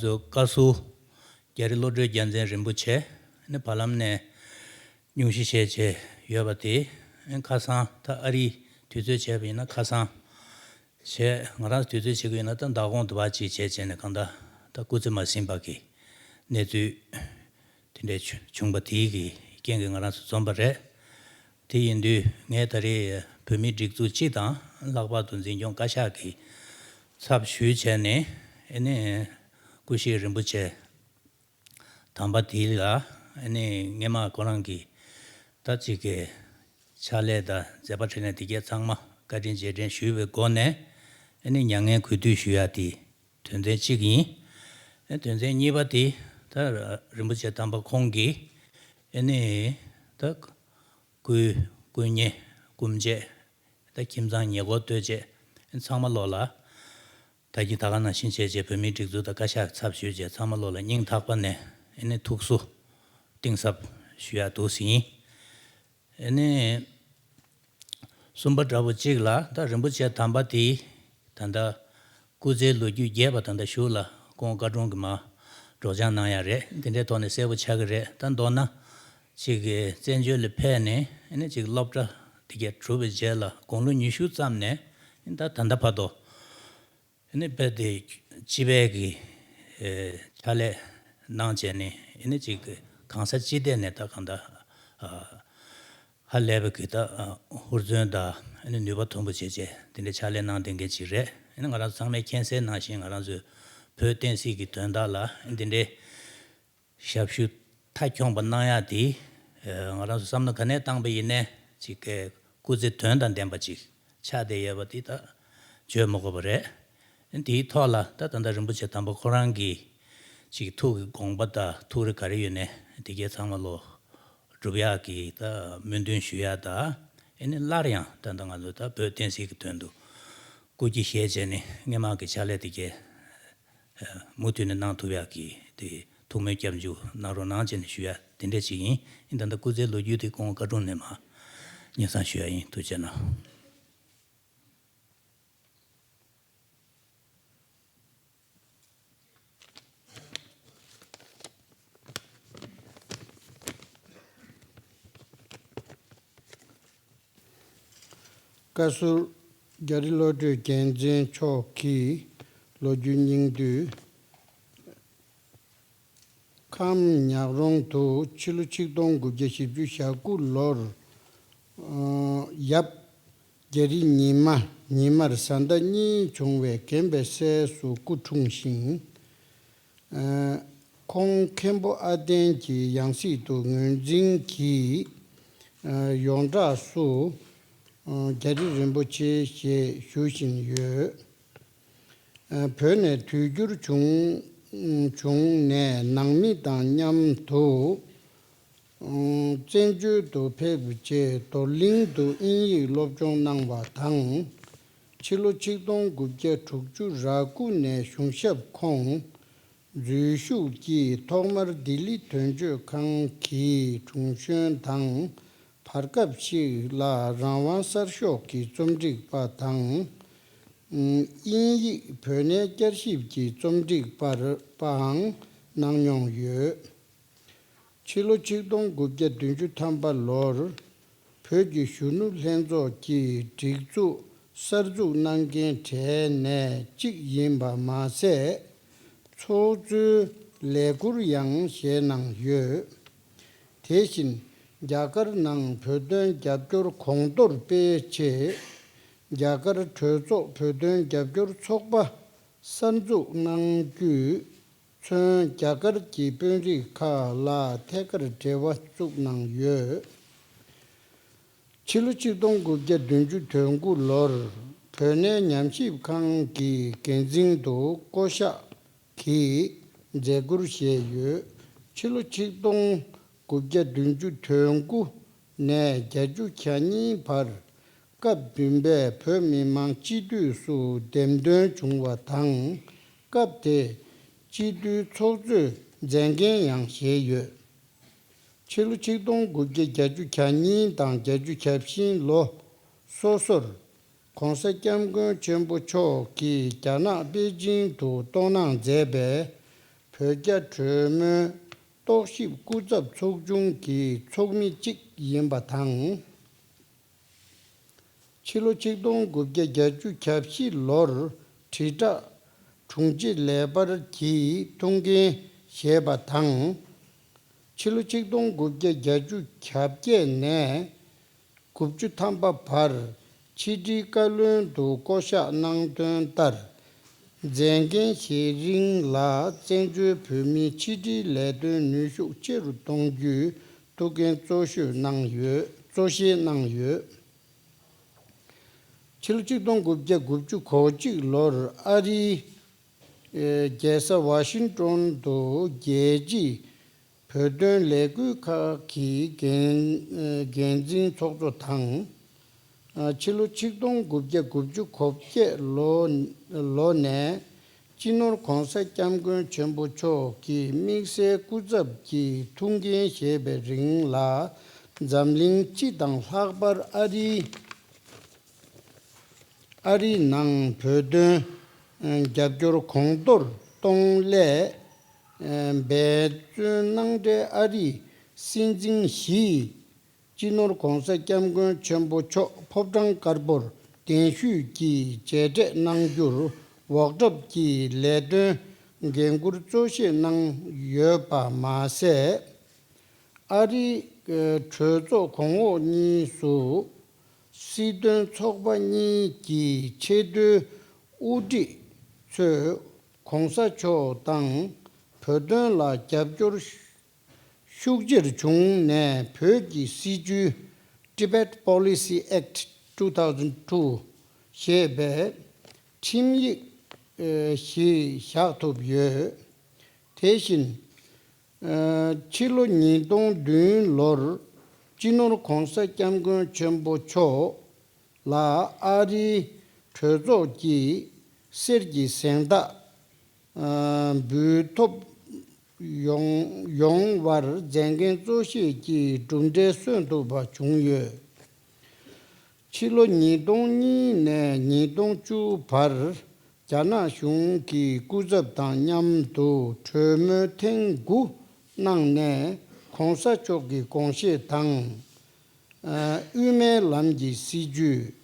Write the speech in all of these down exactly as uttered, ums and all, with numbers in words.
ཚོ་བཀའ་ཟུར་རྒྱ་རི་བློ་གྲོས་རྒྱལ་མཚན་རིན་པོ་ཆེ་ནི་བར་ལམ་ནས་སྙུང་གཞི་བཞེས་བྱས་ཡོད་པ་དེ་ཁ་སང་ད་ཨ་རིའི་དུས་ཚོད་བྱས་པ་ཡིན་ན་ཁ་སང་བྱས། ང་རང་དུས་ཚོད་བྱེད་ཀྱི་ཡོད་ན་ད་ཟླ་གོང་དུ་བ་ཅིག་བྱས་བྱས་ནས་གང་ལྟར་ད་སྐུ་ཚེ་མ་ཟིན་པ་གི་གནས་ཚུལ་དེ་འདྲའི་བྱུང་བྱུང་པ་དེའི་གི་རྐྱེན་གྱིས་ང་རང་ཚོ་འཛོམས་པ་རེད། དེ་ཡིན་དུས་ངས་ད་རེས་བོད་མིའི་སྒྲིག་འཛུགས་སྤྱི་དང་ལྷག་པར་དུ་འཛིན་སྐྱོང་བཀའ་ཤག་གི་ཚབ་ཞུས་བྱས་ནས་ཨ་ནི་སྐུ་གཤེགས་རིན་པོ་ཆེ་དམ་པ་དེ་ལ་ཨ་ནི་སྔས་མ་ཁོ་རང་གི་ད་ཅིག་གི་ཕྱག་ལས་དང་མཛད་པ་འཕྲིན་ལས་དེ་གས་ཚང་མ་བཀའ་དྲིན་རྗེས་དྲན་ཞུས་པའི་སྒོ་ནས་ཨ་ནི་མྱ་ངན་གུས་འདུད་ཞུ་ཡ་དེ་དོན་ཚན་གཅིག་ཡིན། ཨ་དོན་ཚན་གཉིས་པ་དེ་ད་རིན་པོ་ཆེ་དམ་པ་ཁོང་གིས་ཨ་ནི་ད་སྐུའི་སྐུ་བརྙན་སྐུ་མཆེད་ད་ཁྱིམ་ཚང་ཉེ་འཁོར་ལྟོས་བཅས་ཚང་མ་ལོག་ལ། ད་གིན་ད་ག་ནང་བཞིན་བྱས་རྗེས་བོད་མིའི་སྒྲིག་འཛུགས་དང་བཀའ་ཤག་ཚབ་ཞུས་རྗེས་ཚང་མ་ལོག་ལ་སྙིང་ཐག་པ་ནས་ཨ་ནི་ཐུགས་གསོ་གཏིང་ཟབ་ཞུ་ཡ་འདུག་ཟིན། ཨ་ནི་གསུམ་པ་འདྲ་པོ་གཅིག་ལ་ད་རིན་པོ་ཆེ་དམ་པ་དེ་ད་ལྟ་སྐུ་ཚེའི་ལོ་རྒྱུས་རྒྱས་པ་ད་ལྟ་གཞུག་ལ་ཁོང་བཀའ་དྲུང་གི་མ་སྒྲོག་སྦྱང་གནང་ཡ་རེད། འདི་འདྲའི་ཐོག་ནས་གསལ་པོ་ཆགས་ཀྱི་རེད། ད་མདོར་ན་ཅིག་གི་བཙན་བྱོལ་ལ་ཕེབས་ནས་ཨ་ནི་ཅིག་སློབ་གྲྭ་དེ་གས་གྲུབ་པའི་རྗེས་ལ་དགུང་ལོ་ཉི་ཤུ་ཙམ་ནས་ད་ད་ལྟ་བར་དུ། ཨ་ནི་དཔེ་དེ་སྤྱི་པའི་གི་ཨེ་ཕྱག་ལས་གནང་བྱས་ནས་ཨ་ནི་ཅིག་གི་གང་ས་ཅི་ཐད་ནས་ད་གང་ལྟར་ཨ་ཧ་ལས་པའི་གི་ད་ཨ་ཧུར་བརྩོན་དང་ཨ་ནི་ནུས་པ་མཐོན་པོ་བྱས་བྱས་དེ་འདྲའི་ཕྱག་ལས་གནང་བསྡད་མཁན་ཅིག་རེད། ཨ་ནི་ང་རང་ཚོ་ཚང་མས་མཁྱེན་གསལ་ནང་བཞིན་ང་རང་ཚོའི་བོད་བསྟན་སྲིད་ཀྱི་དོན་དག་ལ་ཨ་ནི་དེ་འདྲའི་ཞབས་ཞུ་མཐའ་འཁྱོངས་པ་གནང་ཡག་དེ་ང་རང་ཚོ་བསམ་བློ་ག་ནས་བཏང་པ་ཡིན་ནའི་ཅིག་གི་སྐུ་ཚེ་དོན་དང་ལྡན་པ་ཅིག་ཆགས་བསྡད་ཡོད་པ་དེ་ད་བརྗོད་མི་དགོས་པ་རེད། དེའི་ཐོག་ལ་ད་ད་ལྟ་རིན་པོ་ཆེ་དམ་པ་ཁོ་རང་གི་ཅིག་ཐུགས་ཀྱི་དགོངས་པ་དང་ཐུགས་རེ་ག་རེ་ཡོད་ནའི་དེ་གའི་ཚང་མ་ལོ་སྒྲུབ་ཡག་གི་ད་སྨོན་འདུན་ཞུ་ཡག་དང་ཨ་ནི་སླར་ཡང་ད་ལྟ་ང་ཚོ་ད་བོད་བསྟན་སྲིད་ཀྱི་དོན་དུ་སྐུ་སྐྱེ་བཞེས་བྱས་ནས་སྔས་མ་གི་ཕྱག་ལས་དེ་གའི་མུ་མཐུད་ནས་གནང་ཐུབ་ཡག་གི་དེ་ཐུགས་སྨོན་སྐྱབས་འཇུག་གནང་རོགས་གནང་བྱས་ནས་ཞུ་ཡ་དེ་འདྲ་ཅིག་ཡིན། ཡིན་ད་ལྟ་སྐུ་ཚེའི་ལོ་རྒྱུས་དེ་ཁོང་བཀའ་དྲུང་ནས་མར་སྙན་སེང་ཞུ་ཡ་ཡིན། ཐུགས་རྗེ་གནང་། བཀའ་ཟུར་རྒྱ་རི་བློ་གྲོས་རྒྱལ་མཚན་མཆོག་གི་ལོ་རྒྱུས་སྙིང་བསྡུས། ཁམས་ཉག་རོང་དུ་ཕྱི་ལོ་ཆིག་སྟོང་དགུ་བརྒྱ་བཞི་བཅུ་ཞེ་དགུ་ལོར་ཡབ་རྒྱ་རི་ཉི་མ་ཉི་མར་བཟའ་ཟླ་གཉིས་བྱུང་བའི་རྒན་པའི་སྲས་སུ་སྐུ་འཁྲུངས་ཤིང་། ཁོང་མཁན་པོ་ཨ་བརྟན་གྱི་ཡང་སྲིད་དུ་ངོས་འཛིན་གྱིས་ཡོངས་གྲགས་སུ་རྒྱ་རི་རིན་པོ་ཆེ་ཞེས་ཞུ་བཞིན་ཡོད། བོད་ནས་དུས་འགྱུར་བྱུང་བྱུང་ནས་ནང་མི་དང་མཉམ་དུ་བཙན་བྱོལ་དུ་ཕེབས་རྗེས་རྡོར་གླིང་དུ་དབྱིན་ཡིག་སློབ་སྦྱོང་གནང་བ་དང་། ཕྱི་ལོ་ཆིག་སྟོང་དགུ་བརྒྱ་དྲུག་ཅུ་རེ་དགུ་ནས་གཞུང་ཞབས་ཁོངས་འཛུལ་ཞུགས་ཀྱིས་ཐོག་མར་ལྡི་ལི་དོན་གཅོད་ཁང་གི་དྲུང་གཞོན་དང་། བར་སྐབས་ཤིག་ལ་རང་དབང་གསར་ཤོག་གི་རྩོམ་སྒྲིག་པ་དང་། དབྱིན་ཡིག་བོད་གནས་བསྐྱར་ཞིབ་ཀྱི་རྩོམ་སྒྲིག་པར་པའང་གནང་མྱོང་ཡོད། ཕྱི་ལོ་ཆིག་སྟོང་དགུ་བརྒྱ་བདུན་ཅུ་ཐམ་པ་ལོར་བོད་ཀྱི་གཞོན་ནུ་ལྷན་ཚོགས་ཀྱི་སྒྲིག་འཛུགས་གསར་འཛུགས་གནང་མཁན་གྲས་ནས་གཅིག་ཡིན་པ་མ་ཟད། ཚོགས་གཙོའི་ལས་འཁུར་ཡང་བཞེས་གནང་ཡོད། དེ་བཞིན་རྒྱ་གར་ནང་བོད་དོན་རྒྱབ་སྐྱོར་གོང་མཐོར་སྤེལ་ཆེད། རྒྱ་གར་གྲོས་ཚོགས་བོད་དོན་རྒྱབ་སྐྱོར་ཚོགས་པ་གསར་འཛུགས་གནང་རྒྱུས་མཚོན། རྒྱ་གར་གྱི་དཔོན་རིགས་ཁག་ལ་ཐད་ཀར་འབྲེལ་བ་བཙུགས་གནང་ཡོད། ཕྱི་ལོ་ཆིག་སྟོང་དགུ་བརྒྱ་བདུན་ཅུ་དོན་དགུ་ལོར་བོད་གནས་ཉམས་ཞིབ་ཁང་གི་འགན་འཛིན་དུ་བསྐོ་གཞག་གིས་མཛད་ཁུར་བཞེས་ཡོད། ཕྱི་ལོ་ཆིག་སྟོང་དགུ་བརྒྱ་བདུན་ཅུ་དོན་དགུ་ནས་བརྒྱད་ཅུ་གྱ་གཉིས་བར་སྐབས་བདུན་པའི་བོད་མི་མང་སྤྱི་འཐུས་སུ་འདེམས་ཐོན་བྱུང་བ་དང་། སྐབས་དེའི་སྤྱི་འཐུས་ཚོགས་གཙོས་མཛད་འགན་ཡང་བཞེས་ཡོད། ཕྱི་ལོ་ཆིག་སྟོང་དགུ་བརྒྱ་བརྒྱད་ཅུ་གྱ་གཉིས་དང་བརྒྱད་ཅུ་གྱ་བཞི་ལོ་སོ་སོར་༸གོང་ས་༸སྐྱབས་མགོན་ཆེན་པོ་མཆོག་གིས་རྒྱ་ནག་པེ་ཅིང་དུ་གཏོང་གནང་མཛད་པའི་ བོད་རྒྱ་གྲོས་མོལ་རྟོག་ཞིབ་སྐུ་ཚབ་ཚོགས་ཆུང་གི་ཚོགས་མི་གཅིག་ཡིན་པ་དང་། ཕྱི་ལོ་ཆིག་སྟོང་དགུ་བརྒྱ་བརྒྱད་ཅུ་གྱ་བཞི་ལོར་དྲིལ་བསྒྲགས་དྲུང་ཆེ་ལས་འཕར་གྱི་ཐུགས་འགན་བཞེས་པ་དང་། ཕྱི་ལོ་ཆིག་སྟོང་དགུ་བརྒྱ་བརྒྱད་ཅུ་གྱ་བརྒྱད་ནས་དགུ་བཅུ་ཐམ་པ་བར་ཕྱི་དྲིལ་བཀའ་བློན་དུ་བསྐོ་གཞག་གནང་དོན་ལྟར། མཛད་འགན་བཞེས་རིང་ལ་བཙན་བྱོལ་བོད་མིའི་ཕྱི་དྲིལ་ལས་དོན་ནུས་ཤུགས་ཆེ་རུ་གཏོང་རྒྱུའི་ཐུགས་འགན་གཙོ་ཤོས་གནང་ཡོད། གཙོ་བཞེས་གནང་ཡོད། ཕྱི་ལོ་ཆིག་སྟོང་དགུ་བརྒྱ་དགུ་བཅུ་གོ་གཅིག་ལོར་ཨ་རིའི་ཨེ་རྒྱལ་ས་ཝ་ཤིང་ཏོན་དུ་རྒྱལ་སྤྱིའི་བོད་དོན་ལས་འགུལ་ཁག་གི་འགན་ཨེ་འགན་འཛིན་ཚོགས་གཙོ་དང་། ཨ་ཕྱི་ལོ་ཆིག་སྟོང་དགུ་བརྒྱ་དགུ་བཅུ་གོ་བརྒྱད་ལོ་ལོ་ནས་སྤྱི་ནོར་༧གོང་ས་༧སྐྱབས་མགོན་ཆེན་པོ་མཆོག་གིས་དམིགས་བསལ་སྐུ་ཚབ་ཀྱི་ཐུགས་འགན་བཞེས་པའི་རིང་ལ། འཛམ་གླིང་སྤྱི་དང་ལྷག་པར་ཨ་རིའི་ཨ་རིའི་ནང་བོད་དོན་རྒྱབ་སྐྱོར་གོང་མཐོར་གཏོང་སླད་འབད་བརྩོན་གནང་འབྲས། ཨ་རིའི་སྲིད་འཛིན་ཞི་སྤྱི་ནོར་༧གོང་ས་༧སྐྱབས་མགོན་ཆེན་པོ་མཆོག་ཕོ་བྲང་དཀར་པོར་གདན་ཞུས་ཀྱིས་མཇལ་འཕྲད་གནང་རྒྱུར་འོག་གྲབས་ཀྱི་ལས་དོན་འགན་འཁུར་གཙོ་བཞེས་གནང་ཡོད་པ་མ་ཟད། ཨ་རིའི་གྲོས་ཚོགས་གོང་འོག་གཉིས་སུ་སྲིད་དོན་ཚོགས་པ་གཉིས་ཀྱི་ཆེས་མཐོའི་དབུ་ཁྲིད་ཚོས་༧གོང་ས་མཆོག་དང་བོད་དོན་ལ་རྒྱབ་སྐྱོར་ཤུགས་ཆེར་བྱུང་ནས། བོད་ཀྱི་སྲིད་བྱུས་Tibet Policy Act two thousand two ཞེས་པའི་ཁྲིམས་ཡིག་ཞིག་བཞག་ཐུབ་ཡོད། དེ་བཞིན། ཕྱི་ལོ་ཉིས་སྟོང་བདུན་ལོར་སྤྱི་ནོར་༧གོང་ས་༧སྐྱབས་མགོན་ཆེན་པོ་མཆོག་ལ་ཨ་རིའི་གྲོས་ཚོགས་ཀྱི་གསེར་གྱི་གཟེངས་རྟགས་འབུལ་ཐོབ་ཡོང་ཡོང་བར་མཛད་འགན་གཙོ་བཞེས་ཀྱིས་གྲུབ་འབྲས་སོན་ཐུབ་པ་བྱུང་ཡོད། ཕྱི་ལོ་ཉིས་སྟོང་གཉིས་ནས་ཉིས་སྟོང་བཅུ་བར་རྒྱ་ནག་གཞུང་གི་སྐུ་ཚབ་དང་མཉམ་དུ་གྲོས་མོལ་ཐེངས་དགུ་གནང་ནས། ༧གོང་ས་མཆོག་གི་དགོངས་བཞེད་དང་། དབུ་མའི་ལམ་གྱི་སྲིད་བྱུས།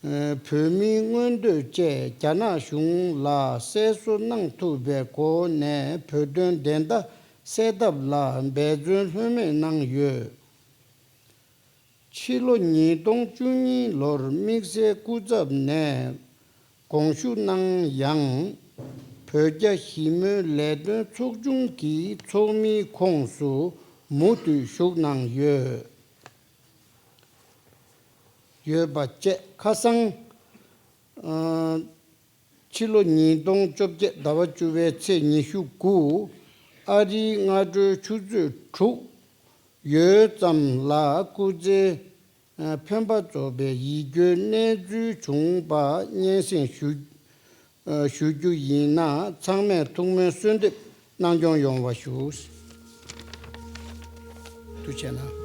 བོད་མིའི་མངོན་འདོད་བཅས་རྒྱ་ནག་གཞུང་ལ་གསལ་བཟོ་གནང་ཐུབ་པའི་སྒོ་ནས་བོད་དོན་བདེན་མཐའ་གསལ་ཐབས་ལ་འབད་བརྩོན་ལྷོད་མེད་གནང་ཡོད། ཕྱི་ལོ་ཉིས་སྟོང་བཅུ་གཉིས་ལོར་དམིགས་བསལ་སྐུ་ཚབ་ནས་དགོངས་ཞུ་གནང་ཡང་། བོད་རྒྱ་ཞི་མོལ་ལས་དོན་ཚོགས་ཆུང་གི་ཚོགས་མིའི་ཁོངས་སུ་མུ་མཐུད་ཞུགས་གནང་ཡོད། ཡོད་པ་བཅས་ཁ་སང་། ཕྱི་ལོ་ཉིས་སྟོང་བཅོ་བརྒྱད་ཟླ་བ་བཅུ་པའི་ཚེས་ཉི་ཤུ་དགུ། ཨ་རིའི་སྔ་དྲོའི་ཆུ་ཚོད་དྲུག་ཡོལ་ཙམ་ལ་སྐུ་ཚེ་འཕེན་པ་རྫོགས་པའི་ཡིད་སྐྱོའི་གནས་ཚུལ་བྱུང་བ་སྙན་སེང་ཞུ་ཞུ་རྒྱུ་ཡིན་ན། ཚང་མས་ཐུགས་སྨོན་གསོལ་འདེབས་གནང་སྐྱོང་ཡོང་བ་ཞུ། ཐུགས་རྗེ་གནང་།